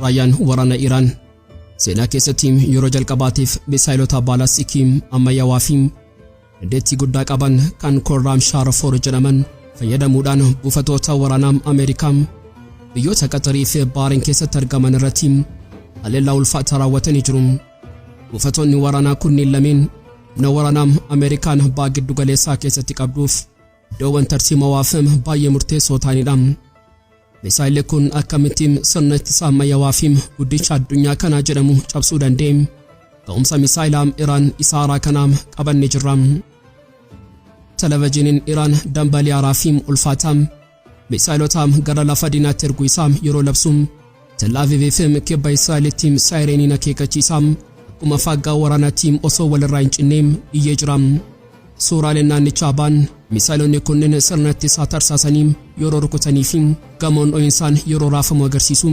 Raayyaan waraana Iraan seenaa keessatti yeroo jalqabaatiif misaayilota baalaastikii ammayyaawaa fi dandeettii guddaa qaban kan Khorramshahr 4 jedhaman fayyadamuudhaan buufatoota waraanaa Ameerikaa biyyoota Qaxarii fi Baariin keessatti argaman irratti haleellaa ulfaataa raawwatanii jiru. Buufatoonni waraanaa kunneen lameen humna waraanaa Ameerikaan baha giddu galeessaa keessatti qabduuf iddoowwan tarsiimawaaf baay'ee murteessoo ta'anidha. Misaayilli kun akkamittiin sirna ittisa ammayyaawaa fi guddicha addunyaa kanaa jedhamu cabsuu danda'e? Ka'umsa misaayilaa Iraan isa haaraa kanaa qabannee jirra. Televezyiiniin Iraan dambalii haaraa fi ulfaataa misaayilota gara lafa diinaatti erguu isaa yeroo labsu, Tel Aviv fi kibba Israa'elitti saayireeniin akeekkachiisaa akkuma faaggaa waraanaatti osoo walirraa hin cinne iyyee jira. Suuraaleen naannichaa ba'an misaayilonni kunneen sirna ittisaa tarsaasanii yeroo rukutanii fi gamoon dho'insaan yeroo raafamu agarsiisu.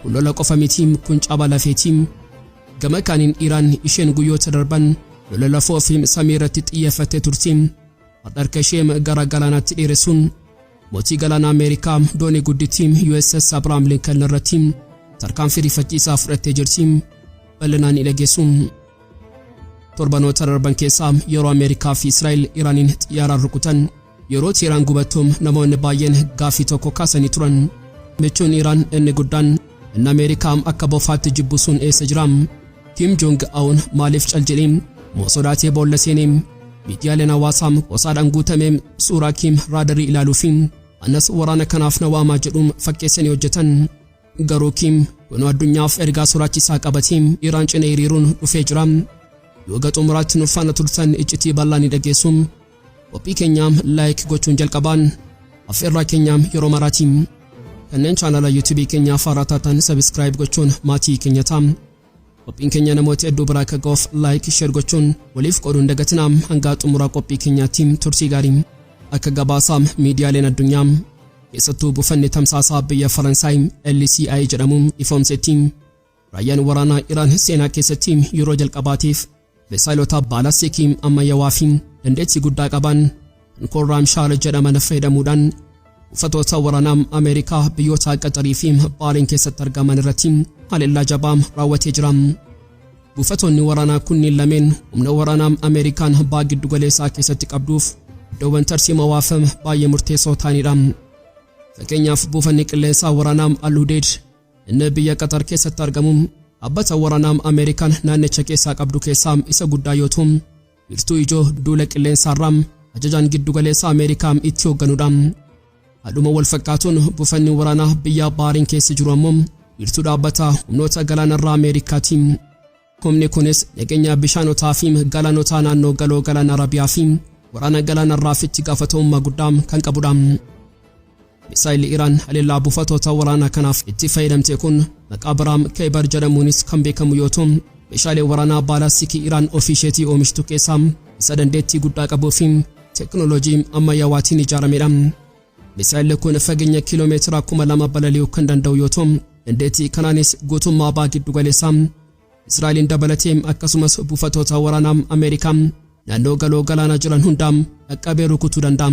Kun lola qofa miti, kun caba lafeeti. Gama kaaniin Iraan isheen guyyoota darban lola lafoo fi samii irratti xiyyeeffattee turti, har'a harka ishee gara galaanaatti dheeressuun mootii galaana Ameerikaa doonii guddittii USS Abraham Lincoln irratti tarkaanfii rifachiisaa fudhattee jirti. Bal'inaan ni dhageessu. Torbanoota darban keessaa yeroo Ameerikaa fi Israa'el Iraaniin xiyyaaraan rukutan, yeroo Teheraan gubattu, namoonni baay'een gaaffii tokko kaasanii turan. Michuun Iraan inni guddaan, inni Ameerikaa akka bofaatti jibbu sun eessa jira? Kim Jong Un maaliif cal jedhee? Moo sodaatee boolla seenee? Miidiyaaleen hawaasaa qoosaadhaan guutame suuraa Kim raadarii ilaaluu fi anas waraana kanaaf na waamaa jedhuun fakkeessanii hojjetan. Garuu Kim kunoo addunyaaf ergaa sodaachisaa qabatee Iraan cina hiriiruun dhufee jira. Yoo haga xumuraatti nu faana turtan iccitii bal'aa ni dhageessu. Qophii keenya like gochuun jalqabaan affeerraa keenya yeroo maraati. Kanneen chaanala YouTube keenyaaf haaraa taatan subscribe gochuun maatii keenya ta'a. Qophiin keenya namoota hedduu biraa akka ga'uuf like, share gochuun waliif qooduun dagatinaa. Hanga xumuraa qophii keenyaatti turtii gaarii. Akka gabaasaa miidiyaaleen addunyaa, keessattuu buufanni tamsaasaa biyya Faransaay LCI jedhamu ifoomsetti, raayyaan waraanaa Iraan seenaa keessatti yeroo jalqabaatiif misaayilota baalaastikii ammayyaawaa fi dandeettii guddaa qaban kan Khorramshahr jedhaman fayyadamuudhaan buufatoota waraanaa Ameerikaa biyyoota Qaxarii fi Baariin keessatti argaman irratti haleellaa jabaa raawwatee jira. Buufatoonni waraanaa kunneen lameen humna waraanaa Ameerikaan baha giddu galeessaa keessatti qabduuf iddoowwan tarsiimawaaf baay'ee murteessoo ta'anidha. Fakkeenyaaf, buufanni qilleensaa waraanaa Al-Udeid inni biyya Qaxar keessatti argamu dhaabbata waraanaa Ameerikaan naannicha keessaa qabdu keessaa isa guddaa yoo ta'u, wiirtuu ijoo duula qilleensaarraa ajajaan giddu galeessa Ameerikaa itti hoogganudha. Haaluma wal fakkaatuun, buufanni waraanaa biyya Baariin keessa jiru ammoo wiirtuu dhaabbata humnoota galaanarraa Ameerikaati. Humni kunis nageenya bishaanotaa fi galaanotaa naannoo galoo galaana Arabiyaa fi waraana galaanarraaf itti gaafatamummaa guddaa kan qabudha. Misaayilli Iraan haleellaa buufatoota waraanaa kanaaf itti fayyadamte kun maqaa biraa Kheibar jedhamuunis kan beekamu yoo ta'u, meeshaalee waraanaa baalaastikii Iraan ofii isheetii oomishtu keessaa isa dandeettii guddaa qabuu fi teekinooloojii ammayyaawaatiin ijaaramedha. Misaayilli kun fageenya kiiloomeetira 2000 balali'uu kan danda'u yoo ta'u, dandeettii kanaanis guutummaa baha giddu galeessaa Israa'eliin dabalatee, akkasumas buufatoota waraanaa Ameerikaa naannoo galoo galaanaa jiran hundaa dhaqqabee rukutuu danda'a.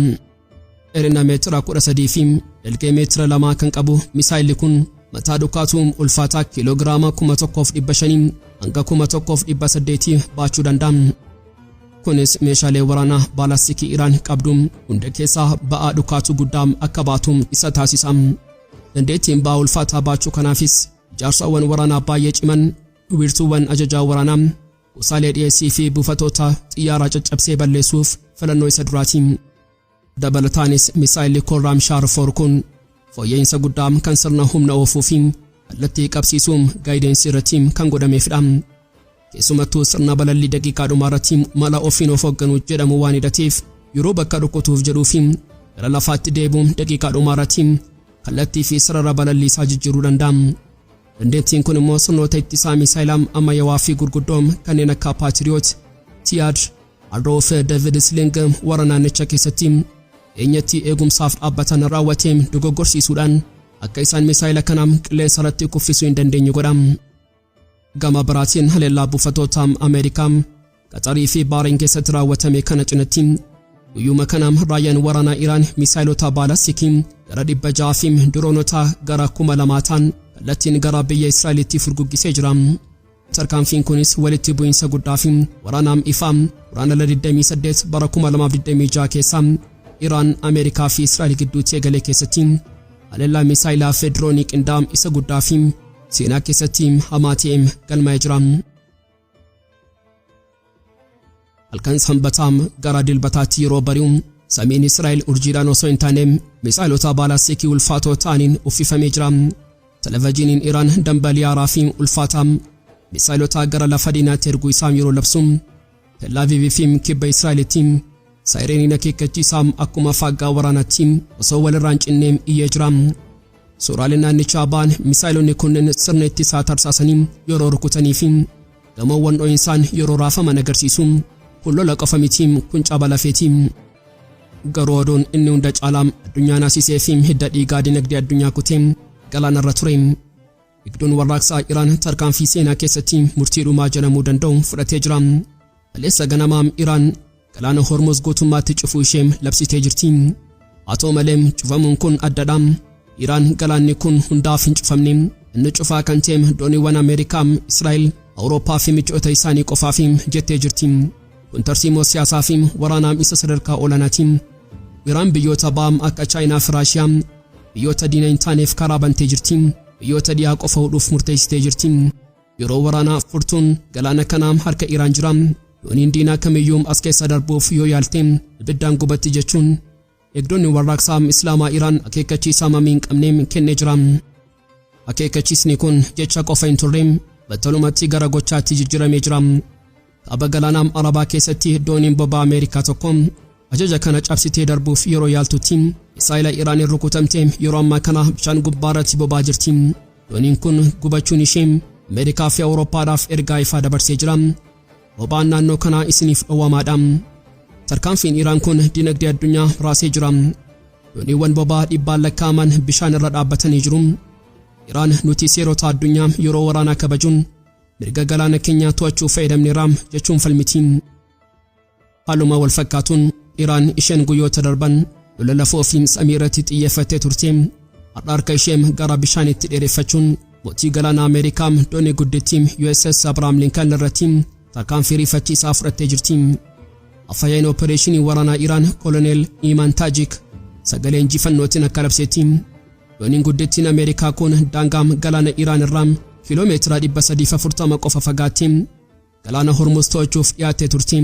Dheerina meetira 13 fi dalgee meetira 2 kan qabu misaayilli kun mataa dhukaatuu ulfaataa kiiloogiraama 1500 hanga 1800 baachuu danda'a. Kunis meeshaalee waraanaa baalaastikii Iraan qabdu hunda keessaa ba'aa dhukaatuu guddaa akka baatu isa taasisa. Dandeettiin ba'aa ulfaataa baachuu kanaafis ijaarsawwan waraanaa baay'ee ciman, wiirtuuwwan ajajaa waraanaa, kuusaalee dhiyeessii fi buufatoota xiyyaaraa caccabsee balleessuuf filannoo isa duraati. Dabalataanis, misaayilli Khorramshahr 4 kun fooyya'insa guddaa kan sirna humna oofuu fi kallattii qabsiisuu, guidance, irratti kan godhameefidha. Keessumattuu sirna balallii daqiiqaa dhumaa irratti mala ofiin of hoogganuu jedhamu waan hidhateef, yeroo bakka rukutuuf jedhuu fi gara lafaatti deebi'u daqiiqaa dhumaa irratti kallattii fi sarara balallii isaa jijjiiruu danda'a. Dandeettiin kun immoo sirnoota ittisaa misaayilaa ammayyaawaa fi gurguddoo kanneen akka Patriot, THAAD, Arrow fi David Sling warra naannicha keessatti dhiyeenyatti eegumsaaf dhaabbatan raawwatee dogoggorsiisuudhaan akka isaan misaayila kana qilleensa irratti kuffisuu hin dandeenye godha. Gama biraatiin, haleellaa buufatoota Ameerikaa Qaxarii fi Baariin keessatti raawwatame kana cinatti, guyyuma kana raayyaan waraanaa Iraan misaayilota baalastikii gara 600 fi diroonota gara 2000 ta'an Kallattiin gara biyya Israa'elitti furguggisee jira. Tarkaanfiin kunis walitti bu'iinsa guddaa fi waraanaam ifaa Guraandhala 28 bara 2026 keessa Iraan, Ameerikaa fi Israa'el gidduutti eegale keessatti haleellaa misaayilaa fi diroonii qindaa'aa isa guddaa fi seenaa keessatti hamaa ta'e galmaa'ee jira. Halkan Sanbataa gara Dilbataatti yeroo bari'u samiin Israa'el urjiidhaan osoo hin taane misaayilota baalaastikii ulfaatoo ta'aniin uffifamee jira. Televijiiniin Iraan dambalii haaraa fi ulfaataa misaayilota gara lafa diinaatti erguu isaa yeroo labsu, Tel Aviv fi kibba Israa'elitti saayireniin akeekkachiisaa akkuma faaggaa waraanaatti osoo walirraa hin cinne iyyee jira. Suuraaleen naannichaa ba'an misaayilonni kunneen sirna ittisaa tarsaasanii yeroo rukutanii fi gamoowwan dho'insaan yeroo raafaman agarsiisu. Kun lola qofa miti, kun caba lafeeti. Garuu oduun inni hunda caalaa addunyaa naasisee fi hidda dhiigaa dinagdee addunyaa kutee galaanarra ture. Eegduun warraaqsaa Iraan tarkaanfii seenaa keessatti murtii dhumaa jedhamuu danda'u fudhatee jira. Kaleessa ganamaa Iraan galaana Hormuz guutummaatti cufuu ishee labsitee jirti. Haa ta'u malee cufamuun kun addadha. Iraan galaanni kun hundaaf hin cufamne. Inni cufaa kan ta'e dooniiwwan Ameerikaa, Israa'el, Awurooppaa fi michoota isaanii qofaaf jettee jirti. Kun tarsiimoo siyaasaa fi waraanaa isa sadarkaa olaanaati. Iraan biyyoota ba'aa akka Chaayinaa fi Raashiyaa biyyoota diina hin taaneef karaa bantee jirti. Biyyoota dhiyaa qofa hudhuuf murteessitee jirti. Yeroo waraanaa furtuun galaana kanaa harka Iraan jira. Dooniin diinaa kamiyyuu as keessa darbuuf yoo yaalte ibiddaan gubatti jechuun eegdonni warraaqsaa Islaamaa Iraan akeekkachiisa mamii hin qabne kennee jira. Akeekkachiisni kun jecha qofa hin turre, battalumatti gara gochaatti jijjiiramee jira. Kaaba galaanaa Arabaa keessatti dooniin boba'aa Ameerikaa tokko ajaja kana cabsitee darbuuf yeroo yaaltutti misaayila Iraaniin rukutamte yeroo ammaa kana bishaan gubbaa irratti boba'aa jirti. Dooniin kun gubachuun ishee Ameerikaa fi Awurooppaadhaaf ergaa ifaa dabarsee jira. Boba'aan naannoo kanaa isiniif dhowwamaadha. Tarkaanfiin Iraan kun dinagdee addunyaa raasee jira. Dooniiwwan boba'aa dhibbaan lakkaa'aman bishaan irra dhaabbatanii jiru. Iraan nuti seerota addunyaa yeroo waraanaa kabajuun mirga galaana keenyaa to'achuu fayyadamneerra jechuun falmiti. Haaluma wal fakkaatuun Iraan isheen guyyoota darban lola lafoo fi samii irratti xiyyeeffattee turte har'a harka ishee gara bishaanitti dheereffachuun mootii galaana Ameerikaa doonii guddittii USS Abraham Lincoln irratti tarkaanfii rifachiisaa fudhattee jirti. Afhayaa'iin opereeshinii waraanaa Iraan Koloneel Iman Taajik sagalee injifannootiin akka labsetti dooniin guddittiin Ameerikaa kun daangaa galaana Iraan irraa kiiloomeetira 340 qofa fagaatti galaana Hormuz to'achuuf dhiyaattee turti.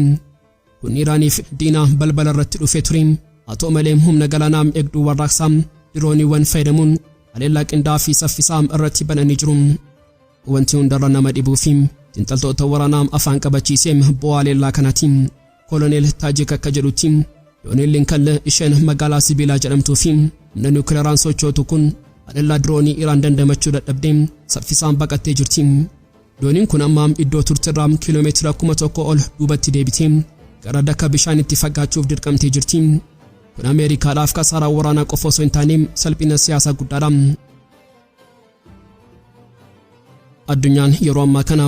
Kun Iraaniif diina balbala irratti dhufee ture. Haa ta'u malee humna galaanaa eegduu warraaqsaa dirooniiwwan fayyadamuun haleellaa qindaa'aa fi saffisaa irratti bananii jiru. Wanti hundarra nama dhibuu fi xiinxaltoota waraanaa afaan qabachiisee bu'aa haleellaa kanaati. Koloneel Taajik akka jedhutti dooniin Lincoln isheen magaalaa sibiilaa jedhamtuu fi humna niwukilaraan sochootu kun haleellaa diroonii Iraan dandamachuu dadhabdee saffisaan baqattee jirti. Dooniin kun amma iddoo turtirraa kiiloomeetira 1000 ol duubatti deebitee gara daka bishaanitti fagaachuuf dirqamtee jirti. Kun Ameerikaadhaaf kasaaraa waraanaa qofa osoo hin taane salphina siyaasaa guddaadha. Addunyaan yeroo ammaa kana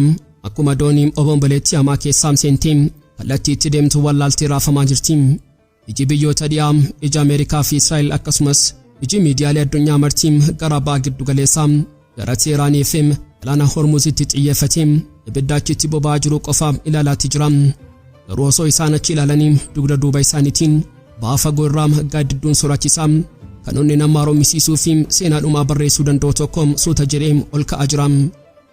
akkuma doonii obomboleettii hamaa keessaa seentee kallattii itti deemtu wallaaltee raafamaa jirti. Iji biyyoota dhiyaa, ija Ameerikaa fi Israa'el akkasumas iji miidiyaalee addunyaa marti gara ba'a giddu galeessaa, gara Teeraanii fi galaana Hormuzitti xiyyeeffatee ibidda achitti boba'aa jiru qofa ilaalaatti jira. Garuu osoo isaan achi ilaalanii dugda duuba isaaniitiin ba'a fagoo irraa gaaddidduun sodaachisaa kan onnee namaa rommisiisuu fi seenaa dhumaa barreessuu danda'u tokko suuta jedhee ol ka'aa jira.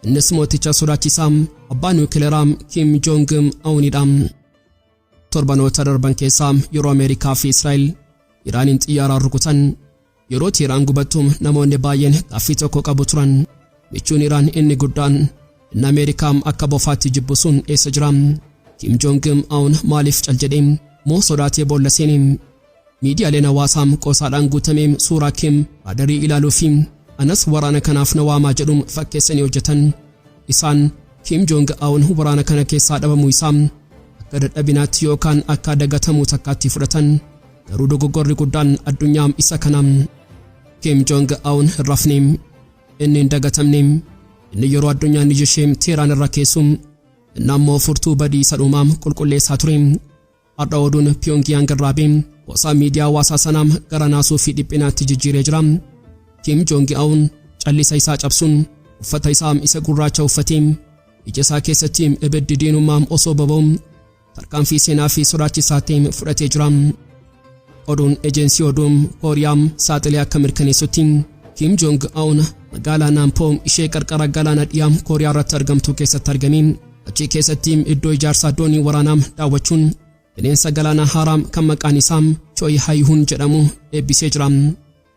Innis mooticha sodaachisaa abbaa niwukileeraa Kim Jong Unidha. Torbanoota darban keessaa yeroo Ameerikaa fi Israa'el Iraaniin xiyyaaraan rukutan, yeroo Teeraan gubattu namoonni baay'een gaaffii tokko qabu turan. Michuun Iraan inni guddaan inni Ameerikaa akka bofaatti jibbu sun eessa jira? Kim Jong Un maaliif cal jedhee moo sodaatee boolla seene? Miidiyaaleen hawaasaa qoosaadhaan guutame suuraa Kim raadarii ilaaluu fi anas waraana kanaaf na waamaa jedhu fakkeessanii hojjetan. Isaan Kim Jong Un waraana kana keessaa dhabamuu isaa akka dadhabinaatti yookaan akka dagatamuu takkaatti fudhatan. Garuu dogoggorri guddaan addunyaa isa kana. Kim Jong Un hin rafne. Inni hin dagatamne. Inni yeroo addunyaan ija ishee Teeraan irra keessu inni ammoo furtuu badii isa dhumaa qulqulleessaa ture. Har'a oduun Pyongyang irraa ba'e gosa miidiyaa hawaasaa sanaa gara naasuu fi dhiphinaatti jijjiiree jira. Kim Jong Un callisa isaa cabsuun Uffata isaa isa gurraacha uffatee, ija isaa keessatti ibiddi diinummaa osoo boba'u, tarkaanfii seenaa fi sodaachisaa ta'e fudhatee jira. Oduun ejensii oduu Kooriyaa saaxilee akka mirkaneessutti, Kim Jong Un magaalaa Naampoo ishee qarqara galaana dhiyaa Kooriyaa irratti argamtu keessatti argame. Achi keessatti iddoo ijaarsaa doonii waraanaa daawwachuun bineensa galaanaa haaraa kan maqaan isaa Choi Hae-hun jedhamu eebbisee jira.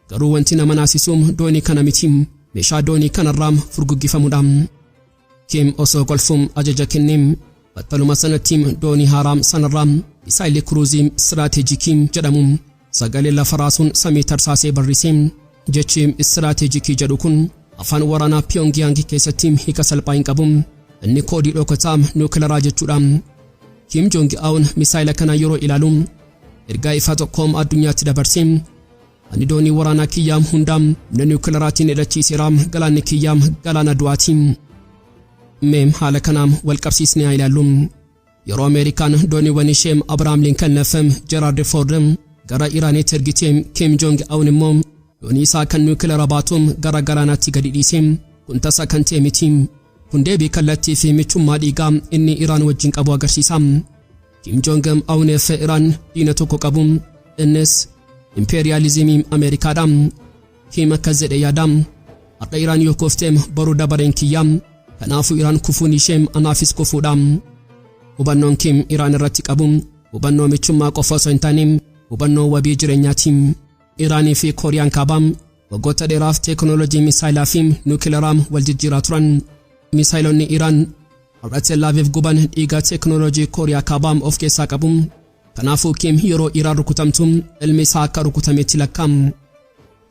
Garuu wanti nama naasisu doonii kana miti, meeshaa doonii kanarraa furguggifamudha. Kim osoo kolfuun ajaja kennee, battaluma sanatti doonii haaraa sanarraa misaayilii kuruuzii istiraateejikii jedhamu sagalee lafa raasuun samii tarsaasee barrisee. Jechi istiraateejikii jedhu kun afaan waraanaa Pyongyang keessatti hiika salphaa hin qabu. Inni koodii dhokataa nuukilaraa jechuudha. Kim Jong Un misaayila kana yeroo ilaalu ergaa ifaa tokkoom addunyaatti dabarse: "Ani doonii waraanaa kiyyaa hundaa humna niwukilaraatiin hidhachiiseera. Galaanni kiyyaa galaana du'aati." Mee haala kanaan wal qabsiisnee haa ilaallu. Yeroo Ameerikaan dooniiwwan ishee Abrahaam Lincoln fi Gerald Ford gara Iraanitti ergite, Kim Jong Un immoo doonii isaa kan niwukilara baatu gara galaanaatti gadi dhiise. Kun tasa kan ta'e miti. Kun deebii kallattii fi michummaa dhiigaa inni Iraan wajjin qabu agarsiisa. Kim Jong Un fi Iraan diina tokko qabu. Innis impeeriyaalizimii Ameerikaadha. Kim akkas jedhe yaada: "Har'a Iraan yoo kufte, boru dabareen kiyya. Kanaafuu Iraan kufuun ishee anaafis kufuudha." Hubannoon Kim Iraan irratti qabu hubannoo michummaa qofa osoo hin taane hubannoo wabii jireenyaati. Iraanii fi Kooriyaan Kaabaa waggoota dheeraaf teekinooloojii misaayilaa fi nuukilaraa wal jijjiiraa turan. Misaayilonni Iraan har'a Tel Aviv guban dhiiga teekinooloojii Kooriyaa Kaabaa of keessaa qabu. Kanaafuu Kim yeroo Iraan rukutamtu ilmi isaa akka rukutametti lakkaa'am.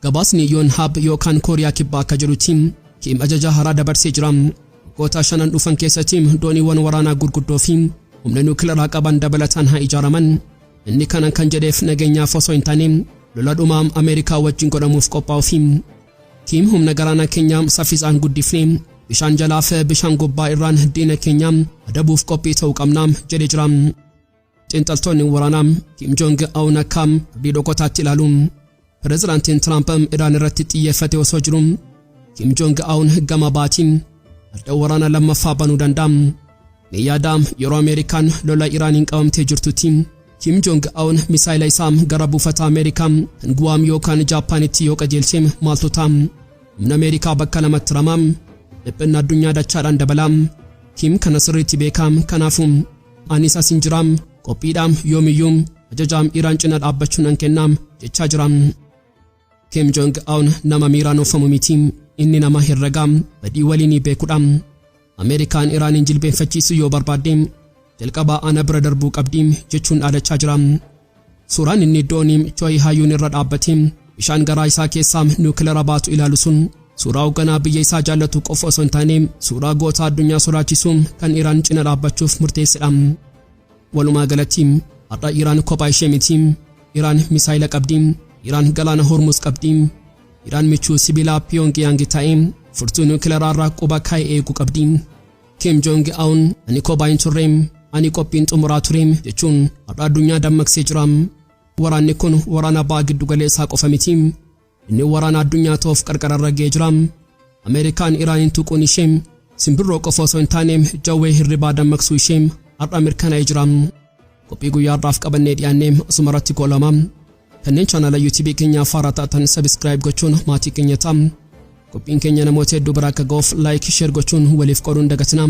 Gabaasni Yonhap yookaan Kooriyaa Kibbaa akka jedhutti, Kim ajaja haaraa dabarsee jira. Waggoota 5n dhufan keessatti dooniiwwan waraanaa gurguddoo fi humna nuukilaraa qaban dabalataan haa ijaaraman. Inni kana kan jedheef nageenyaaf osoo hin taane lola dhumaa Ameerikaa wajjin godhamuuf qophaa'uufi. Kim "Humna galaanaa keenyaa saffisaan guddifnee bishaan jalaa fi bishaan gubbaa irraan diina keenya adabuuf qophii ta'uu qabna" jedhee jira. Xiinxaltoonni waraanaa Kim Jong Un akka abdii dhokotaatti ilaalu. Pireezidaantiin Tiraamp Iraan irratti xiyyeeffate osoo jiru, Kim Jong Un gama baatiin adda waraana lammaffaa banuu danda'a. Ni yaada, yeroo Ameerikaan lola Iraaniin qabamtee jirtutti Kim Jong Un misaayila isaa gara buufata Ameerikaa kan Guwaam yookaan Jaapaanitti yoo qajeelche maaltu ta'a? Humna Ameerikaa bakka lamatti ramaa, dhiphinna addunyaa dachaadhaan dabalaa. Kim kana sirriitti beekaa. Kanaafuu "Anis asin jira, qophiidhaam, yoomiyyuu ajajaam Iraan cina dhaabbachuu nan kennaam" jechaa jira. Kim Jong Un nama miiraan oofamu miti. Inni nama herregaa badii waliinii beekudha. "Ameerikaan Iraaniin jilbeenfachiisuu yoo barbaadde jalqaba ana bira darbuu qabdi" jechuun dhaadachaa jira. Suuraan inni doonii Choi Hae-un irra dhaabbate bishaan garaa isaa keessaa nuukilara baatu ilaalu sun suuraa hoogganaa biyya isaa jaallatu qofa osoo hin taane suuraa goota addunyaa sodaachisu kan Iraan cina dhaabbachuuf murteessedha. Walumaa galatti har'a Iraan kophaa ishee miti. Iraan misaayila qabdi. Iraan galaana Hormuz qabdi. Iraan michuu sibiilaa Pyongyang ta'ee furtuu nuukilaraa irraa quba kaa'ee eeguu qabdi. Kim Jong Un "Ani kophaa hin turre, ani qophiin xumuraa ture" jechuun har'a addunyaa dammaqsee jira. Waraanni kun waraana ba'a giddu galeessaa qofa miti. Inni waraana addunyaa ta'uuf qarqararra ga'ee jira. Ameerikaan Iraaniin tuquun ishee simbirroo qofa osoo hin taane jawwee hirribaa dammaqsuu ishee har'a mirkanaa'ee jira. Qophii guyyaa har'aaf qabannee dhiyaannee asuma irratti goolama. Kanneen chaanala YouTube keenyaaf haaraa taatan subscribe gochuun maatii keenya ta'a. Qophiin keenya namoota hedduu bira akka ga'uuf like, share gochuun waliif qooduun dagatina.